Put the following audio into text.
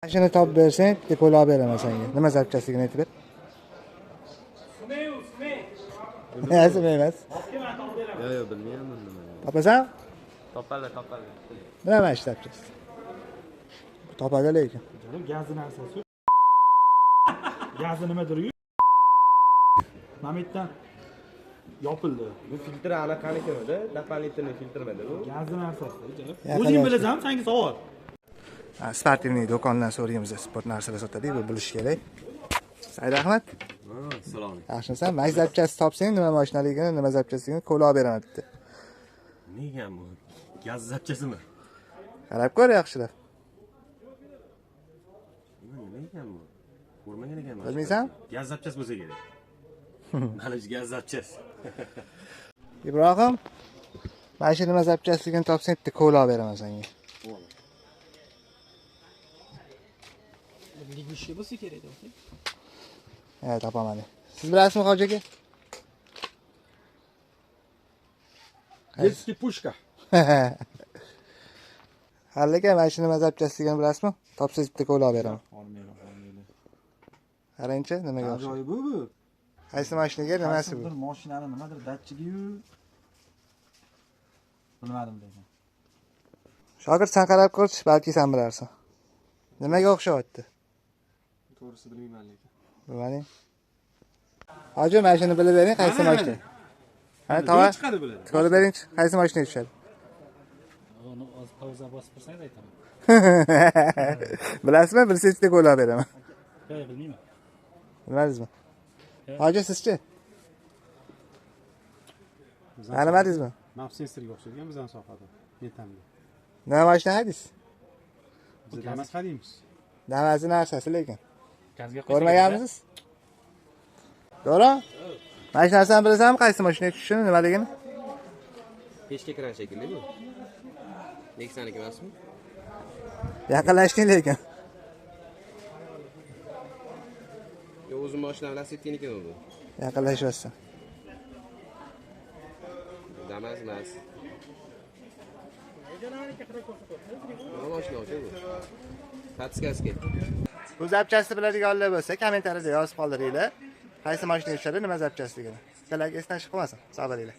Shuni topib bersang, bitta ko'la olib beraman senga. Nima zapchastligini aytib ber. Sumay emas. Yo'q, yo'q, bilmayman nima. Topasan? Topadi, topadi. Nima mana shu zapchast? Topadi lekin. Canım gazni narsasi. Gazi nimadir yu. Mamitdan yopildi. Bu filtr anaqanikimidi? Дополнительный filtrmidi bu? Gazni narsasi canım. Yaqinlashdi. O'zing bilasan, senga savol. Sportivniy do'kondan so'raymiz, sport narsalar sotadi, bu bilish kerak. Said Ahmad, Assalomu alaykum. yaxshimisan? Mana shu zapchast topsang, nima mashinaligini, nima zapchastligini ko'la olib beraman bitta. Nega bu? Gaz zapchasimi? Qarab ko'r yaxshilab. Nima ekan bu? Ko'rmagan ekanman. Bilmaysan? Gaz zapchasi bo'lsa kerak. Mana shu gaz zapchasi. Ibrohim, mana shu nima zapchastligini topsang, bitta ko'la olib beraman senga. Ligushka bo'lsa kerak aka. Ha, topaman. Siz bilasizmi, hoji aka? Detskiy pushka. Halil aka, mana shu nima zapchastligini bilasizmi? Topsangiz bitta ko'la olib beraman. Qarangchi, nimaga o'xshaydi? Ajoyib bu bu. Qaysi mashinaga, nimasi bu? Qaysidir mashinani nimadir datchigi-yu. Bilmadim lekin. Shogird, sen qarab ko'rchi, balki sen bilarsan. Nimaga o'xshayapti? To'g'risi bilmayman lekin. Bilmading? Hoji, mana shuni bilib bering, qaysi mashina? Ha, tova. Chiqadi bular. Ko'rib beringchi, qaysi mashinaga tushadi? Uni hozir pauza bosib tursangiz aytaman. Bilasizmi? Bilsangiz bitta ko'la olib beraman. Yo'q, bilmayman. Bilmadingizmi? Hoji, sizchi? Tanimadingizmi? Map sensorga o'xshagan bizani sohada. Metanga. Nima mashina haydaysiz? Biz Damas haydaymiz. Damas'i narsasi lekin. Gazga qo'ysa Ko'rmaganmisiz? To'g'ri? Mana shu narsani bilasanmi, qaysi mashinaga tushishini, nimaligini? Pechka kran shekilli bu. Nexa'niki emasmi? Yaqinlashding lekin. Yo'q, o'zim mashinam Lacetti'nikimi bu? Yaqinlashyapsan. Damas emas. Nima mashina o'sha bu? Подсказка. Bu zapchastni biladiganlar bo'lsa, kommentariyada yozib qoldiringlar. Qaysi mashinaga tushadi, nima zapchastligini. Sizlarga esdan chiqmasin. Sog' bo'linglar.